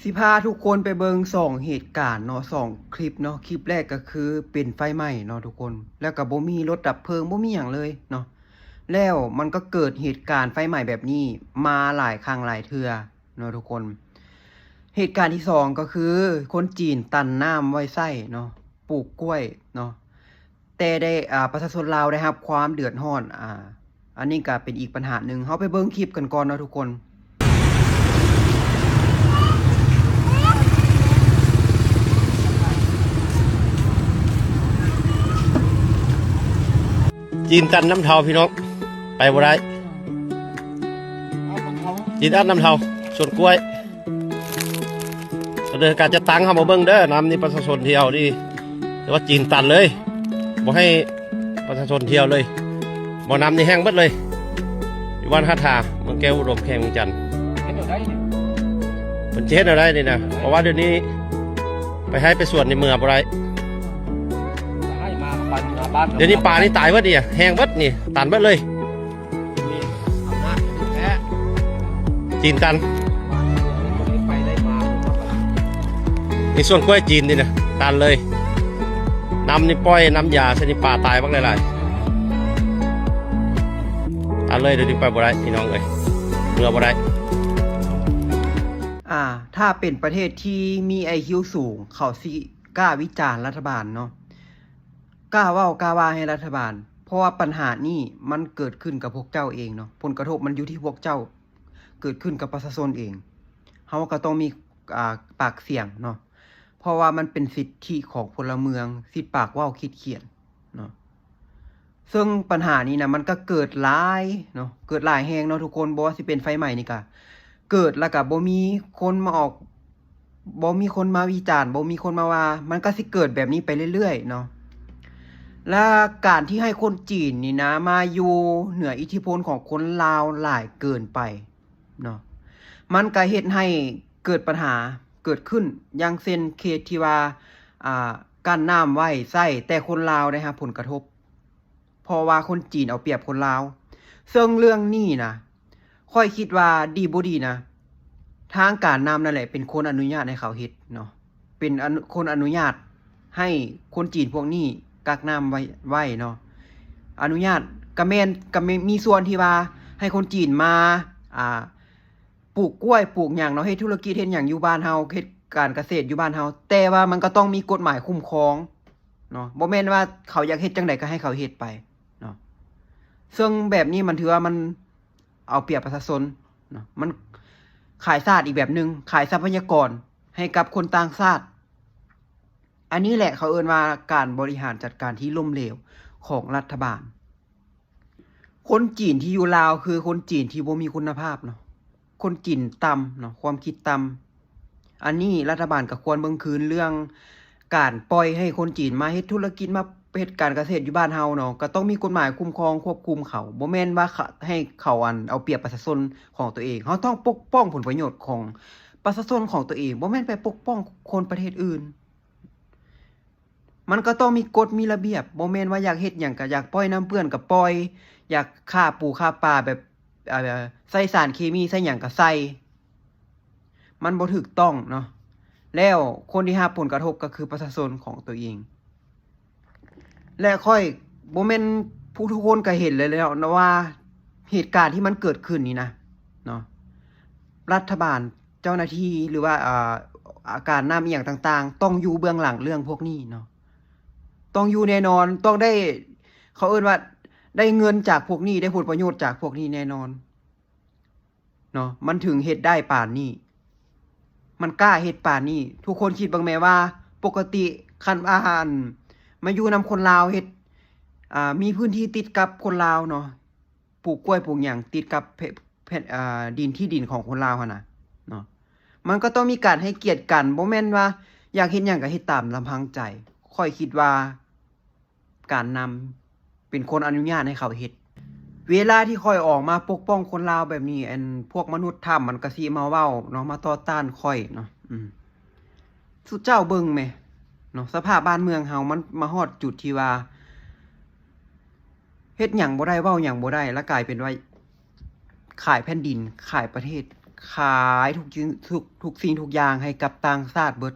ຊິພາທຸກຄົນໄປເບິ່ງສອງເຫດການເນາະ ສອງຄລິບເນາະ. ຄລິບແລກກໍຄືເປັນໄຟໄໝ້ເນາະທຸກຄົນ ແລ້ວກໍບໍ່ມີລົດດັບເພີງ ບໍ່ມີຫຍັງເລີຍເນາະ ແລ້ວມັນກໍເກີດເຫດການໄຟໄໝ້ແບບນີ້ມາຫຼາຍຄັ້ງຫຼາຍເທື່ອເນາະທຸກຄົນ. ເຫດການທີສອງກໍຄືຄົນຈີນຕັນນ້ຳໄວ້ໃຊ້ເນາະ ປູກກ້ວຍເນາະ ແຕ່ໄດ້ ອ່າ ປະຊາຊົນລາວໄດ້ຮັບຄວາມເດືອດຮ້ອນ. ອ່າ ອັນນີ້ກໍເປັນອີກບັນຫາໜຶ່ງ. ເຮົາໄປເບິ່ງຄລິບກັນກ່ອນເນາະທຸກຄົນ. ຈີນຕັນນ້ຳເທົາພີ່ນ້ອງ ໄປບໍ່ໄດ້. ຈີນອັດນ້ຳເທົາ ສວນກ້ວຍ. ສະເໜີການຈັດຕັ້ງເຮົາມາເບິ່ງເດີ. ນ້ຳນີ້ປະຊາຊົນທ່ຽວນີ້ ແຕ່ວ່າຈີນຕັນເລີຍ ບໍ່ໃຫ້ປະຊາຊົນທ່ຽວເລີຍ. ບໍ່ ນ້ຳນີ້ແຫ້ງເບິດເລີຍ ຢູ່ບ້ານຫາດທາ ເມືອງແກ້ວອຸດົມ ແຂວງວຽງຈັນ. ເຮັດແນວໃດນີ້? ເພິ່ນຊິເຮັດແນວໃດນີ້ນະ? ເພາະວ່າດຽວນີ້ໄປໄຮ່ໄປສວນນີ້ເມືອບໍ່ໄດ້. ດຽວນີ້ປານີ້ຕາຍເບິດນີ້ ແຫ້ງເບິດນີ້ ຕັນເບິດເລີຍ. ຈີນຕັນ ນີ້ສວນກ້ວຍຈີນນີ້ນະ ຕັນເລີຍ. ນ້ຳນີ້ປ່ອຍນ້ຳຢາໃສ່ນີ້ ປາຕາຍບັກຫຼາຍໆ ຕັນເລີຍ. ດຽວນີ້ໄປບໍ່ໄດ້ພີ່ນ້ອງເອີຍ ເມືອບໍ່ໄດ້. ອ່າ ຖ້າເປັນປະເທດທີ່ມີໄອຄິວສູງ ເຂົາຊິກ້າວິຈານລັດຖະບານເນາະ ກ້າເວົ້າກ້າວ່າໃຫ້ລັດຖະບານ ເພາະວ່າບັນຫານີ້ມັນເກີດຂຶ້ນກັບພວກເຈົ້າເອງເນາະ ຜົນກະທົບມັນຢູ່ທີ່ພວກເຈົ້າ ເກີດຂຶ້ນກັບປະຊາຊົນເອງ. ເຮົາກໍຕ້ອງມີ ອ່າ ປາກສຽງເນາະ ເພາະວ່າມັນເປັນສິດທິຂອງພົນລະເມືອງ ສິດປາກເວົ້າຄິດຂຽນເນາະ. ເຊິ່ງບັນຫານີ້ນະ ມັນກໍເກີດຫຼາຍເນາະ ເກີດຫຼາຍແຫ່ງເນາະທຸກຄົນ. ບໍ່ວ່າຊິເປັນໄຟໄໝ້ນີ້ກໍເກີດ ແລ້ວກໍບໍ່ມີຄົນມາອອກ ບໍ່ມີຄົນມາວິຈານ ບໍ່ມີຄົນມາວ່າ ມັນກໍຊິເກີດແບບນີ້ໄປເລື້ອຍໆເນາະ. ແລະ ການທີ່ໃຫ້ຄົນຈີນນີ້ນະ ມາຢູ່ເໜືອອິດທິພົນຂອງຄົນລາວຫຼາຍເກີນໄປເນາະ ມັນກໍເຮັດໃຫ້ເກີດບັນຫາເກີດຂຶ້ນ ຢ່າງເຊັ່ນເຄສທີ່ວ່າ ອ່າ ກັ້ນນ້ຳໄວ້ໃຊ້ ແຕ່ຄົນລາວໄດ້ຮັບຜົນກະທົບ ເພາະວ່າຄົນຈີນເອົາປຽບຄົນລາວ. ເຊິ່ງເລື່ອງນີ້ນະ ຂ້ອຍຄິດວ່າດີບໍ່ດີນະ ທາງການນ້ຳນັ້ນແຫຼະເປັນຄົນອະນຸຍາດໃຫ້ເຂົາເຮັດເນາະ ເປັນອະນຸ ຄົນອະນຸຍາດໃຫ້ຄົນຈີນພວກນີ້ກັກນ້ຳໄວ້ ໄວ້ເນາະ. ອະນຸຍາດ ກະແມ່ນ ກະແມ່ນມີສ່ວນທີ່ວ່າໃຫ້ຄົນຈີນມາ ອ່າ ປູກກ້ວຍ ປູກຫຍັງເນາະ ເຮັດທຸລະກິດເຮັດຫຍັງຢູ່ບ້ານເຮົາ ເຮັດການກະເສດຢູ່ບ້ານເຮົາ ແຕ່ວ່າມັນກໍຕ້ອງມີກົດໝາຍຄຸ້ມຄອງເນາະ ບໍ່ແມ່ນວ່າເຂົາຢາກເຮັດຈັ່ງໃດກໍໃຫ້ເຂົາເຮັດໄປເນາະ. ເຊິ່ງແບບນີ້ມັນຖືວ່າມັນເອົາປຽບປະຊາຊົນເນາະ ມັນຂາຍຊາດອີກແບບໜຶ່ງ ຂາຍຊັບພະຍາກອນໃຫ້ກັບຄົນຕ່າງຊາດ. ອັນນີ້ແຫຼະເຂົາເອີ້ນວ່າການບໍລິຫານຈັດການທີ່ລົ້ມເຫຼວຂອງລັດຖະບານ. ຄົນຈີນທີ່ຢູ່ລາວຄືຄົນຈີນທີ່ບໍ່ມີຄຸນນະພາບເນາະ ຄົນຈີນຕ່ຳເນາະ ຄວາມຄິດຕ່ຳ. ອັນນີ້ລັດຖະບານກໍຄວນເບິ່ງຄືນເລື່ອງການປ່ອຍໃຫ້ຄົນຈີນມາເຮັດທຸລະກິດ ມາເຮັດການກະເສດຢູ່ບ້ານເຮົາເນາະ ກໍຕ້ອງມີກົດໝາຍຄຸ້ມຄອງຄວບຄຸມເຂົາ ບໍ່ແມ່ນວ່າ ຂະ ໃຫ້ເຂົາ ອັນ ເອົາປຽບປະຊາຊົນຂອງຕົວເອງ. ເຮົາຕ້ອງປົກປ້ອງຜົນປະໂຫຍດຂອງປະຊາຊົນຂອງຕົວເອງ ບໍ່ແມ່ນໄປປົກປ້ອງຄົນປະເທດອື່ນ. ມັນກໍຕ້ອງມີກົດມີລະບຽບ ບໍ່ແມ່ນວ່າຢາກເຮັດຫຍັງກໍຢາກ ປ່ອຍນ້ຳເປື້ອນກໍປ່ອຍ ຢາກຂ້າປູຂ້າປາແບບ ເອີ ໃສ່ສານເຄມີໃສ່ຫຍັງກໍໃສ່ ມັນບໍ່ຖືກຕ້ອງເນາະ. ແລ້ວຄົນທີ່ຮັບຜົນກະທົບກໍຄືປະຊາຊົນຂອງຕົວເອງ ແລະ ຂ້ອຍ ບໍ່ແມ່ນ ຜູ້ ທຸກຄົນກໍເຫັນແລ້ວເນາະວ່າ ເຫດການທີ່ມັນເກີດຂຶ້ນນີ້ນະເນາະ ລັດຖະບານ ເຈົ້າໜ້າທີ່ ຫຼືວ່າ ອ່າ ອາ ການນຳອີ່ຫຍັງຕ່າງໆ ຕ້ອງຢູ່ເບື້ອງຫຼັງເລື່ອງພວກນີ້ເນາະ ຕ້ອງຢູ່ແນ່ນອນ ຕ້ອງໄດ້ ເຂົາເອີ້ນວ່າໄດ້ເງິນຈາກພວກນີ້ ໄດ້ຜົນປະໂຫຍດຈາກພວກນີ້ແນ່ນອນເນາະ ມັນເຖິງເຮັດໄດ້ປານນີ້ ມັນກ້າເຮັດປານນີ້. ທຸກຄົນຄິດເບິ່ງແມ້ວ່າ ປົກກະຕິຄັນວ່າ ອັນ ມາຢູ່ນຳຄົນລາວ ເຮັດ ອ່າ ມີພື້ນທີ່ຕິດກັບຄົນລາວເນາະ ປູກກ້ວຍປູກຫຍັງຕິດກັບແຜ່ ແຜ່ນ ອ່າ ດິນ ທີ່ດິນຂອງຄົນລາວຫັ້ນນະເນາະ ມັນກໍຕ້ອງມີການໃຫ້ກຽດກັນ ບໍ່ແມ່ນວ່າຢາກເຮັດຫຍັງກໍເຮັດຕາມລຳພັງໃຈ. ຂ້ອຍຄິດວ່າການນຳເປັນຄົນອະນຸຍາດໃຫ້ເຂົາເຮັດ. ເວລາທີ່ຂ້ອຍອອກມາປົກປ້ອງຄົນລາວແບບນີ້ ອັນ ພວກມະນຸດຖ້ຳມັນກໍຊິມາເວົ້າເນາະ ມາຕໍ່ຕ້ານຂ້ອຍເນາະ ອືມ ສຸເຈົ້າເບິ່ງແມະເນາະ ສະພາບບ້ານເມືອງເຮົາມັນມາຮອດຈຸດທີ່ວ່າ ເຮັດຫຍັງບໍ່ໄດ້ ເວົ້າຫຍັງບໍ່ໄດ້ ແລ້ວກາຍເປັນວ່າຂາຍແຜ່ນດິນ ຂາຍປະເທດ ຂາຍທຸກສິ່ງ ທຸກ ທຸກສິ່ງທຸກຢ່າງໃຫ້ກັບຕ່າງຊາດເບິດ.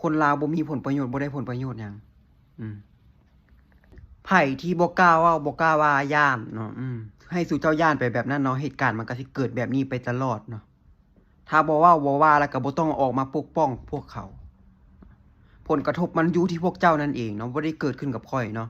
ຄົນລາວບໍ່ມີຜົນປະໂຫຍດ ບໍ່ໄດ້ຜົນປະໂຫຍດຫຍັງ. ອືມ ໃຜທີ່ບໍ່ກ້າເວົ້າ ບໍ່ກ້າວ່າ ຢ້ານເນາະ. ອືມ ໃຫ້ສູ່ເຈົ້າຢ້ານໄປແບບນັ້ນເນາະ, ເຫດການມັນກໍຊິເກີດແບບນີ້ໄປຕະຫຼອດເນາະ. ຖ້າບໍ່ເວົ້າບໍ່ວ່າ ແລ້ວກໍບໍ່ຕ້ອງອອກມາປົກປ້ອງພວກເຂົາ. ຜົນກະທົບມັນຢູ່ທີ່ພວກເຈົ້ານັ້ນເອງເນາະ, ບໍ່ໄດ້ເກີດຂຶ້ນກັບຂ້ອຍເນາະ.